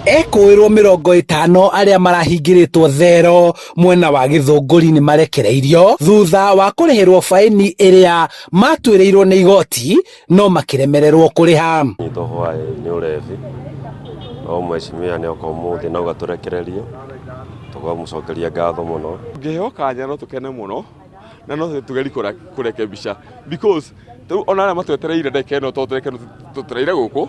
Ekũĩrwo 50 arĩa marahingĩrĩtwo thero mwena wa Gĩthũngũri nĩ marekereirio thutha wa kũrĩhĩrwo baĩni ĩrĩa matuĩrĩirwo nĩ igoti no makĩremererwo kũrĩha. Nyitwo hwaĩ nĩ ũrebi no mheshimiwa nĩ oka ũmũthĩ na auga tũrekererio, tũkamũcokeria ngatho mũno. Ngĩheo kanya no tũkene mũno na no tũgerie kũrekebisha because rĩu ona arĩa matwetereire ndagĩka ĩno tondũ ndagĩka ĩno tũtereire gũkũ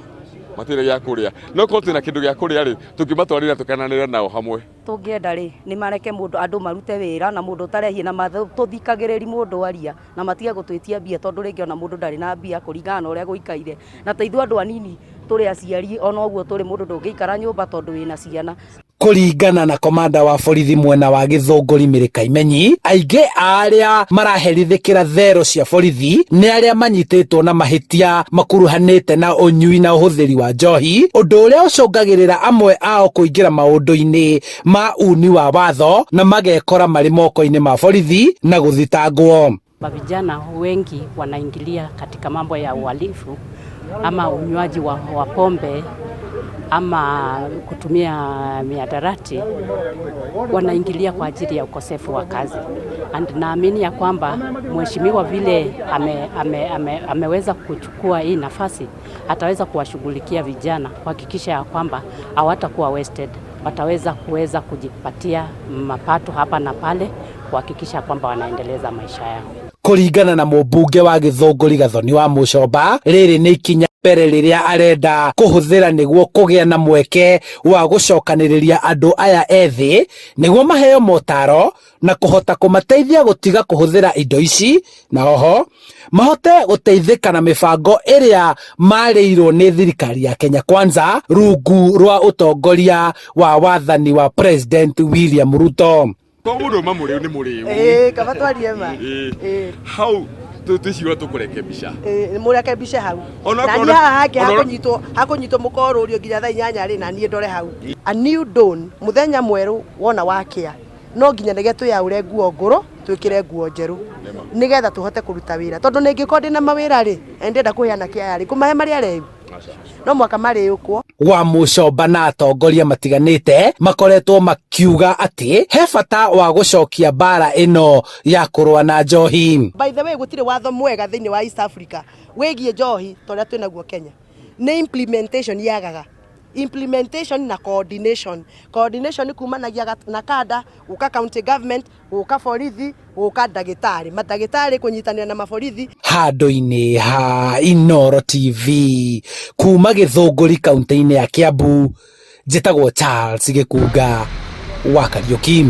matirĩ gĩa kũrĩa, no korwo twĩna kĩndũ gĩa kũrĩa rĩ, tũngĩmatwarĩra tũkenanĩre nao hamwe. Tũngĩenda rĩ, nĩ mareke mũndũ andũ marute wĩra na mũndũ ũtarehie na tũthikagĩrĩri mũndũ aria na matige gũtwĩtia mbia tondũ rĩngĩ ona mũndũ ndarĩ na mbia kũringana na ũrĩa gũikaire. Na ta ithuĩ andũ anini tũrĩ aciari ona ũguo tũrĩ mũndũ ndũngĩikara nyũmba tondũ wĩna ciana. Kũringana na komanda wa borithi mwena wa Gĩthũngũri Mĩrĩ Kaimenyi, aingĩ a arĩa maraherithĩkĩra thero cia borithi nĩ arĩa manyitĩtwo na mahĩtia makuruhanĩte na ũnyui na ũhũthĩri wa njohi, ũndũ ũrĩa ũcũngagĩrĩra amwe ao kũingĩra maũndũ-inĩ ma uni wa watho na magekora marĩ moko-inĩ ma borithi na gũthitangwo. Vijana wengi wanaingilia katika mambo ya uhalifu ama unywaji wa pombe ama kutumia mihadarati, wanaingilia kwa ajili ya ukosefu wa kazi. And naamini ya kwamba mheshimiwa vile ameweza kuchukua hii nafasi, ataweza kuwashughulikia vijana kuhakikisha ya kwamba hawatakuwa wasted, wataweza kuweza kujipatia mapato hapa na pale kuhakikisha kwamba wanaendeleza maisha yao. Kũringana na mũmbunge wa Gĩthũngũri Gathoni wa Mũcomba, rĩrĩ nĩ ikinya mbere rĩrĩa arenda kũhũthĩra nĩguo kũgĩa na mweke wa gũcokanĩrĩria andũ aya ethĩ nĩguo maheo motaro na kũhota kũmateithia gũtiga kũhũthĩra indo ici na oho mahote gũteithĩka na mĩbango ĩrĩa marĩirwo nĩ thirikari ya Kenya Kwanza rungu rwa ũtongoria wa wathani wa President William Ruto. To mũndũ uma mũrĩu nĩ mũrĩu. Ĩĩ, kaba twarie ma. Ĩĩ. Ĩĩ. Hau twĩciwa tũkũrekebisha. Ĩĩ, mũrekebishe hau. Ona Na okorwo niĩ haha hangĩ hakũnyitwo mũkorũrio nginya thaa 8 rĩ, na niĩ ndore hau. A new dawn, mũthenya mwerũ wona wakĩa, no nginya nĩge twĩyaũre nguo ngũrũ twĩkĩre nguo njerũ nĩgetha tũhote kũruta wĩra, tondũ nĩngĩkorwo ndĩna mawĩra rĩ, na ndĩrenda kũhe anake aya rĩ, ngũmahe marĩ areu no mwaka marĩũkwo. Wa Mũcomba na atongoria matiganĩte makoretwo makiuga atĩ he bata wa gũcokia mbara ĩno ya kũrũa na njohi. By the way, gũtirĩ watho mwega thĩinĩ wa East Africa wĩgiĩ njohi ta ũrĩa twĩnaguo Kenya. Nĩ implementation yagaga, implementation na coordination. Coordination kumanagia na kanda gũka county government, gũka borithi, gũka ndagĩtarĩ, mandagĩtarĩ kũnyitanĩra na maborithi. Handũ-inĩ ha Inooro TV kuma Gĩthũngũri kaunti-inĩ ya Kiambu, njĩtagwo Charles Gĩkunga wa Kariũki.